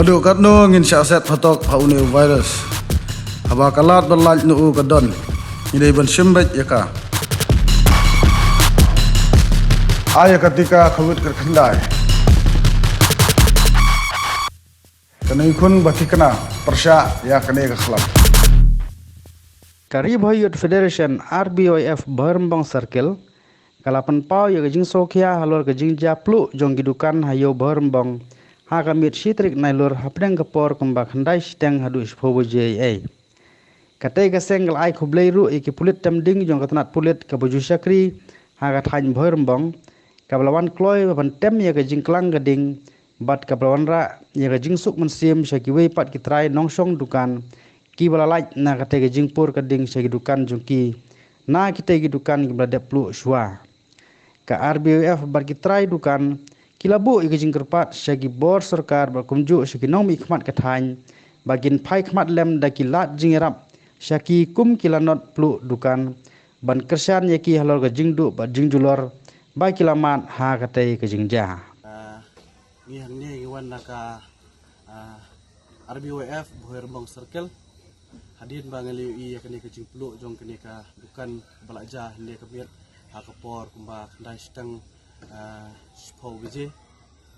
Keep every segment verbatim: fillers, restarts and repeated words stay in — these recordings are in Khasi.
Haduh katno ngin shah set phatok ha une u virus? Haba ka lad ba lait na u ka don, ngi dei ban shim beit ïa ka. Ai ïa ka tika Covid kyrkhyndai. Kane khun ba thikna pyrshah ïa kane ka khlam. Ka Ri Bhoi Youth Federation, R B Y F, Bhoirymbong Circle ka la pynpaw ïa ka jingsngewkhia halor ka jingjia pluh jong ki dukan ha Ïew Bhoirymbong ha ka miet shi tarik Nailur hapdeng ka por kumba khyndai shiteng haduh shiphew baje eiei. Katei ka seng ka la ai khublei ruh ïa ki pulit tem ding jong ka tnat pulit kaba ju shakri ha ka thaiñ Bhoirymbong, kaba la wan kloi ban tem ïa ka jingklang ka ding bad kaba la wanrah ïa ka jingsuk mynsiem sha kiwei pat ki trai nongshong dukan kiba la lait na katei ka jingpur ka ding sha ki dukan jong ki na kitei ki dukan kiba la dep pluh shuwa. Ka R B Y F bad ki trai dukan ki la buh ïa ka jingkyrpad sha ki bor sorkar bad kumjuh sha ki nongmihkhmat ka thaiñ ba kin phai khmat lem da ki lad jingïarap sha ki kum ki lanot pluh dukan ban kyrshan ïa ki halor ka jingduh bad jingjulor ba ki la mad ha katei ka jingjia. Ah, ngi hangne ngi wan na ka, ah, R B Y F Bhoirymbong Circle. Hadien ba ngi la ïohi ïa kane ka jingpluh jong kane ka dukan ba la jia hynne ka miet ha ka por kumba khyndai shiteng, ah, shiphew baje.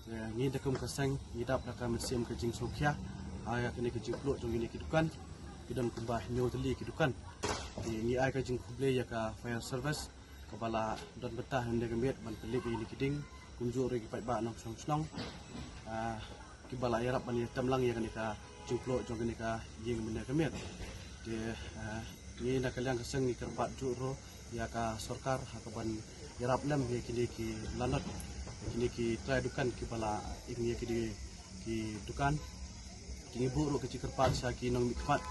Te ngi da kum ka seng ngi dap da ka mynsiem ka jingsngewkhia ha ïa kane ka jingpluh jong kine ki dukan. Ki don kumba hynñiew tylli ki dukan. Te ngi ai ka jingkhublei ïa ka fire service kaba la don bynta hynne ka miet ban pynlip ïa kine ki ding kumjuh ruh ki paidbah nongshong shnong, ah, kiba la ïarap ban ïatem lang ïa kane ka jingpluh jong kane ka ïing mynne ka miet. Te, ah, ngi na ka liang ka seng ngi kyrpad juh ruh ïa ka sorkar ha kaban ïarap lem ïa kine ki lanot, kine ki trai dukan kiba la ïeng ïa kine ki dukan. Te ngi buh ruh ka jingkyrpad sha ki nongmihkhmat,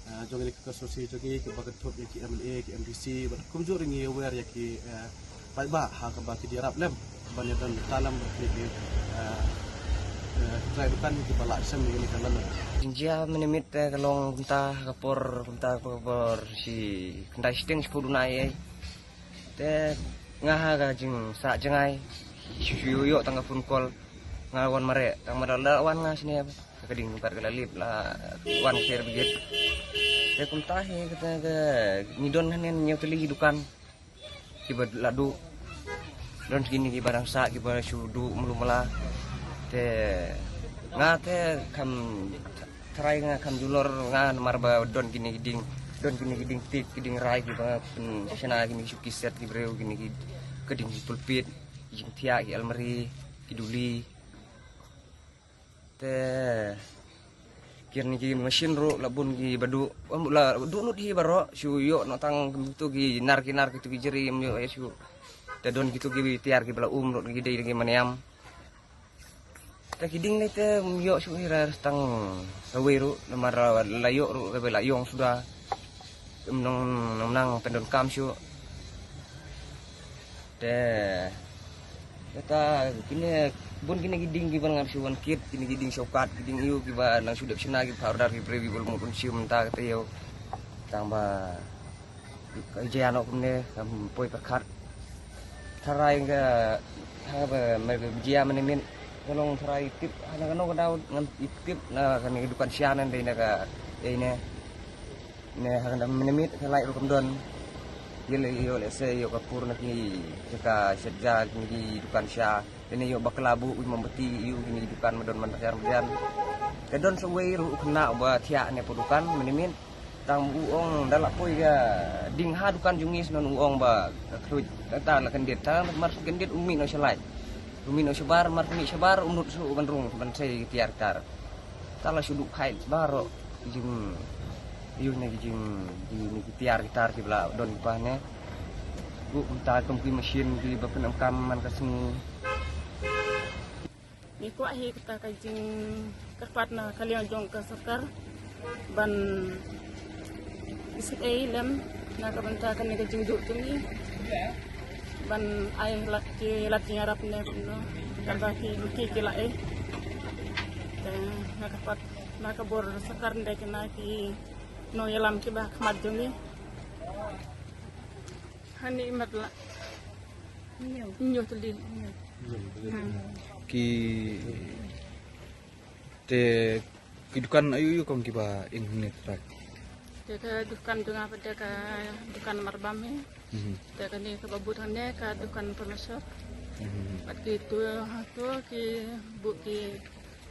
ah, jong kane ka konstituensi jong ngi kiba kynthup ïa ki M L A, ki M D C bad kumjuh ruh ngi aware ïa ki, eh, paidbah ha kaba ki ïarap lem ban ïadon bynta lem bad kine ki, eh, eh, trai dukan kiba la shem ïa kane ka lanot. Jingjia mynne miet te ka long kumta ha ka por kumta ka por shi khyndai shiteng shiphew duna eiei. Te nga ha ka jingsah jngai shu shu ïoh tang ka phone call. Nga wan mareh tang ma da la wan nga shane. Ka ding pat ka la lip la wan ka fire brigade. Te kumta hi kata ka ngi don hangne hynñiew tylli ki dukan kiba la duh. Don kine kiba dang sah kiba shu duh mlu mla. Te nga te kham tharai nga kham julor nga namar ba don kine ki ding, don kine ki ding tik ki ding rai kiba pynshna kine ki shuki set ki briew kine ki, ka ding ki pulpit, ki jingthiah ki almari, ki duli. Te kine ki machine ruh la bun kiba duh, la duh lut hi baroh shu ïoh noh tang kitu ki nar ki nar kitu ki jri ym ïoh ïa shu. Te don kitu ki tiar kiba la um lut ki dei ki maniam. Te ki ding lei te ym ïoh shu hi ra tang kawei ruh namar la ïoh ruh kawei la ïong suda. Ym nang nang nang pyndonkam shuh. Te kata kine bun kine ki ding kiba ngan shu wan kit kine ki ding shaukat ki ding ïu kiba nang shu dep shna kiba order ki briew kiba mut un shu mynta kata ïew. Tang ba ka jia noh kumne kam poi pyrkhat. Tharai ka ha ba mer ka jia mynne miet ka long tharai tip hana kano ka daw ngan tip na kane ka dukan sha nan dei na ka dei ne. Ne ha ka mynne miet ka lait ruh kam don. Ïa le ïoh lehse ïoh ka pur na ki jaka shet ja kine ki dukan sha. Te ne ïoh bakla buh u mombati ïoh kine ki dukan ma don man tang jar madian. Te don sa uwei ruh u khynnah uba thiah ne po dukan mynne miet. Tang u ong da la poi ka ding ha dukan jong ngi snon u ong ba ka khluit. Tang ta la kyndit tang mar kyndit u mih noh shalai. U mih noh shabar mar mih shabar u mut shu ban rung ban sei tiar tar. Ta la shu duh khai baroh ki jing ïoh ne ki jing ïoh ne ki tiar ki tar kiba la don kiba ne. Buh kumta kum ki machine kiba pyndonkam man ka sngi. Ngi kwah hi kata ka jingkyrpad na ka liang jong ka sorkar ban isynei lem na ka bynta kane ka jingduh jong ngi ban ai lad ki lad jingïarap ne kumno kaba ki ki ki la ei. Te nga kyrpad na ka bor sorkar ndai kane ki nongïalam kiba khmat jong ngi. Hani mat la. Nyo. Nyo tuli. Nyo. Ki Te ki dukan aïu aïu kong kiba ing hangne trai? Te ka dukan jong nga pat de ka dukan marbam hi. Mhm. Te kane kaba bud hangne ka dukan furniture. Mhm. Bad kitu, ha tu ki bud ki,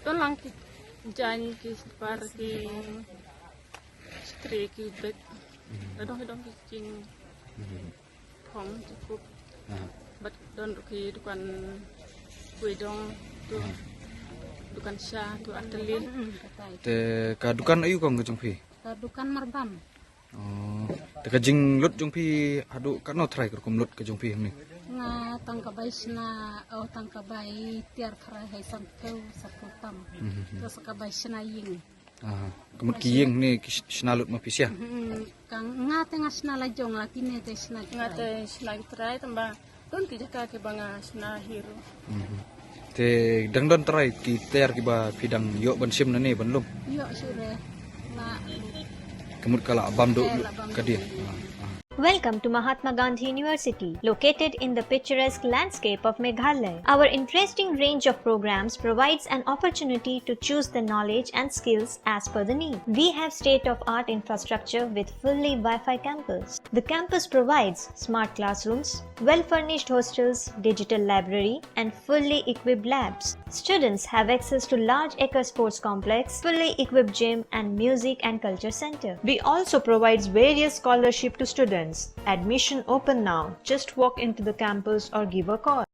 to lang ki jaiñ, ki slipar, ki stri, ki bag. Mhm. La dong ki dong ki jing. Mhm. Phong jingkup. Aha. Bad don ruh ki dukan khuid dong tu. Aha. Dukan sha tu, atelier. Te ka dukan aïu kong ka jong phi? Ka dukan marbam. Oh. Te ka jinglut jong phi haduh katno trai ka rukom lut ka jong phi hangne? Nga tang ka bai shna, oh, tang ka bai tiar khrai hai san keu, sa keu tam. Mhm. To sa ka bai shna ïing. Aha. Ka mut ki ïing ne ki sh-, shna lut ma phi sha? Hmm, ka nga te nga shna la jong, la kine te shna ki trai. Nga te shna ki trai tang ba don ki jaka kiba nga shna hi ruh. Mhm. Te dang don trai ki tiar kiba phi dang ïoh ban shim nangne ban lum? Ïoh shuh re. La. Ka mut ka la bam duh ka dien. Aha. Welcome to Mahatma Gandhi University, located in the picturesque landscape of Meghalaya. Our interesting range of programs provides an opportunity to choose the knowledge and skills as per the need. We have state-of-art infrastructure with fully Wi-Fi campus. The campus provides smart classrooms, well-furnished hostels, digital library, and fully equipped labs. Students have access to large acre sports complex, fully equipped gym, and music and culture center. We also provides various scholarship to students. Admission open now. Just walk into the campus or give a call.